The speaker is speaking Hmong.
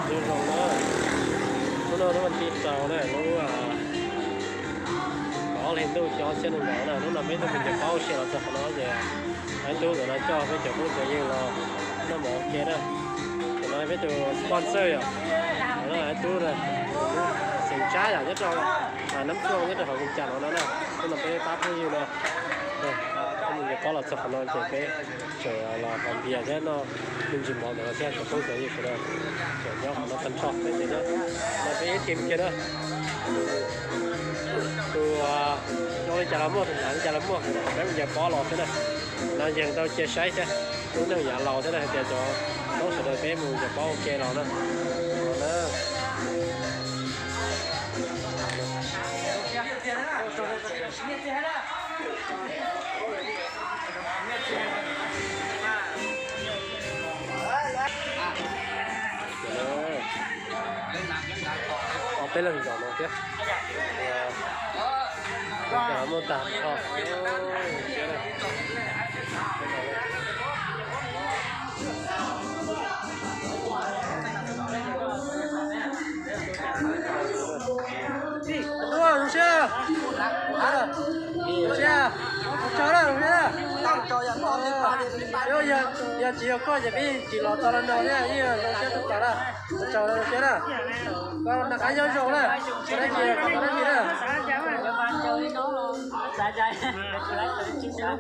Zoo zoo na, hnub no hnub vas thib rau na, lub kaum ob hli ntuj xyoo ob txhiab nees nkaum na, hnub no peb tuaj mus ncaws pob ua si los txog qhov no ces Aib Tub ntawm no coj peb cov phooj cov ywg los noj mov ua ke na. Ntawm no peb tus sponsor yom, ntawm no Aib Tub na, xeem Tsab yom, nyob rau Nab Xuaj, nyob rau hauv Vias Cas no na. Hnub no peb pab phooj ywg no, peb mus ncaws pob los txog qhov no ces peb tseem los haus npias thiab noj me ntsis mov ntawm no thiab, cov phooj cov ywg sawv daws tseem nyob qhov no tag nrho peb ces nyob no peb ib team kiag na. Tus zoo li cas los muaj, tus hnav li cas los muaj, peb mus ncaws pob los xwb na. No yeej tau cia saib thiab, lub neej yav laus thiab na, hais tias cov tub sawv daws peb mus ncaws pob ua ke los na. Peb leeg zom no thiab. Muaj tag nrho. Zoo siab, zoo siab, ua tsaug na, zoo siab. Yog tsis yog koj ces peb tsis los tau no thiab, zoo siab tshaj plaws na. Ua tsaug zoo siab na. Koj noj qab nyob zoo na, koj dab tsi koj tau dab tsi na.